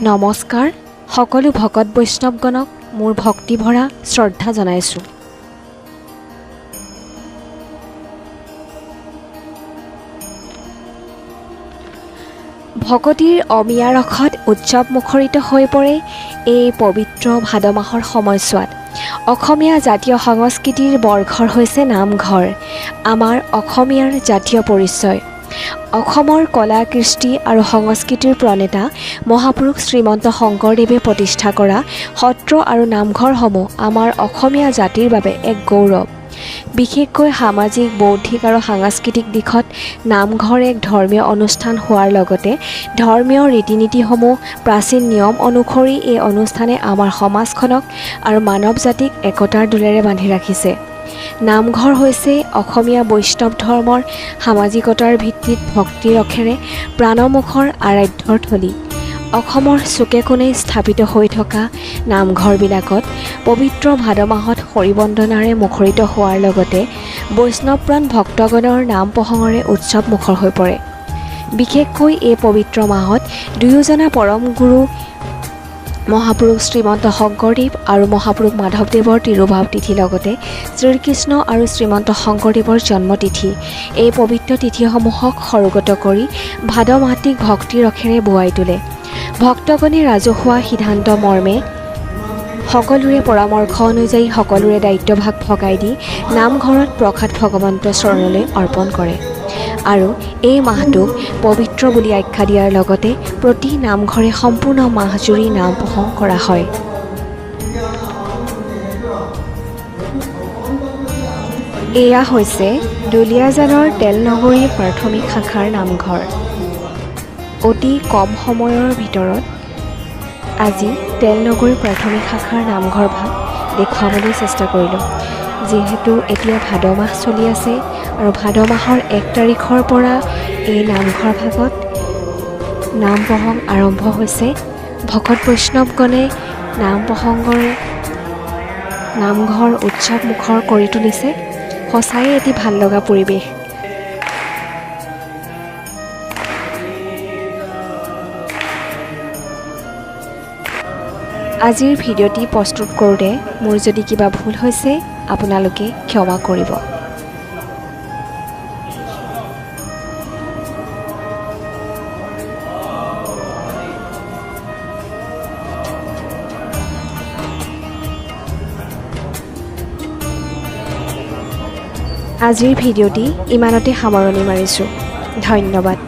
নমস্কাৰ, সকলো ভকত বৈষ্ণৱগণক মোৰ ভক্তিভৰা শ্ৰদ্ধা জনাইছোঁ। ভকতিৰ অমিয়া ৰসত উৎসৱ মুখৰিত হৈ পৰে এই পবিত্ৰ ভাদ মাহৰ সময়ছোৱাত। অসমীয়া জাতীয় সংস্কৃতিৰ বৰঘৰ হৈছে নামঘৰ, আমাৰ অসমীয়াৰ জাতীয় পৰিচয়। অসমৰ কলা কৃষ্টি আৰু সংস্কৃতিৰ প্ৰণেতা মহাপুৰুষ শ্ৰীমন্ত শংকৰদেৱে প্ৰতিষ্ঠা কৰা সত্ৰ আৰু নামঘৰসমূহ আমাৰ অসমীয়া জাতিৰ বাবে এক গৌৰৱ। বিশেষকৈ সামাজিক, বৌদ্ধিক আৰু সাংস্কৃতিক দিশত নামঘৰ এক ধৰ্মীয় অনুষ্ঠান হোৱাৰ লগতে ধৰ্মীয় ৰীতি নীতিসমূহ প্ৰাচীন নিয়ম অনুসৰি এই অনুষ্ঠানে আমাৰ সমাজখনক আৰু মানৱ জাতিক একতাৰ ডোলেৰে বান্ধি ৰাখিছে। নামঘৰ হৈছে অসমীয়া বৈষ্ণৱ ধৰ্মৰ সামাজিকতাৰ ভিত্তিত ভক্তি ৰসেৰে প্ৰাণমুখৰ আৰাধ্যৰ থলী। অসমৰ চুকে কোণে স্থাপিত হৈ থকা নামঘৰবিলাকত পবিত্ৰ ভাদ মাহত হৰিবন্দনাৰে মুখৰিত হোৱাৰ লগতে বৈষ্ণৱপ্ৰাণ ভক্তগণৰ নাম প্ৰসংগৰে উৎসৱ মুখৰ হৈ পৰে। বিশেষকৈ এই পবিত্ৰ মাহত দুয়োজনা পৰম গুৰু মহাপুৰুষ শ্ৰীমন্ত শংকৰদেৱ আৰু মহাপুৰুষ মাধৱদেৱৰ তিৰোভাৱ তিথিৰ লগতে শ্ৰীকৃষ্ণ আৰু শ্ৰীমন্ত শংকৰদেৱৰ জন্মতিথি, এই পবিত্ৰ তিথিসমূহক সৰোগত কৰি ভাদ মাহটিক ভক্তি ৰসেৰে বোৱাই তোলে। ভক্তগণে ৰাজহুৱা সিদ্ধান্ত মৰ্মে সকলোৰে পৰামৰ্শ অনুযায়ী সকলোৰে দায়িত্বভাগ ভগাই দি নামঘৰত প্ৰসাদ ভগৱন্ত চৰণলৈ অৰ্পণ কৰে আৰু এই মাহটোক পবিত্ৰ বুলি আখ্যা দিয়াৰ লগতে প্ৰতি নামঘৰে সম্পূৰ্ণ মাহজুৰি নাম প্ৰসংগ কৰা হয়। এয়া হৈছে দুলীয়াজানৰ তেলনগৰী প্ৰাথমিক শাখাৰ নামঘৰ। অতি কম সময়ৰ ভিতৰত আজি তেলনগৰী প্ৰাথমিক শাখাৰ নামঘৰ ভাগ দেখুৱাবলৈ চেষ্টা কৰিলোঁ। যিহেতু এতিয়া ভাদ মাহ চলি আছে আৰু ভাদ মাহৰ 1 তাৰিখৰ পৰা এই নামঘৰ ভাগত নাম প্ৰসংগ আৰম্ভ হৈছে। ভকত বৈষ্ণৱগণে নাম প্ৰসংগৰে নামঘৰ উৎসৱ মুখৰ কৰি তুলিছে। সঁচায়ে এটি ভাল লগা পৰিৱেশ। আজিৰ ভিডিঅ'টি প্ৰস্তুত কৰোঁতে মোৰ যদি কিবা ভুল হৈছে আপোনালোকে ক্ষমা কৰিব। আজিৰ ভিডিঅ'টি ইমানতে সামৰণি মাৰিছোঁ। ধন্যবাদ।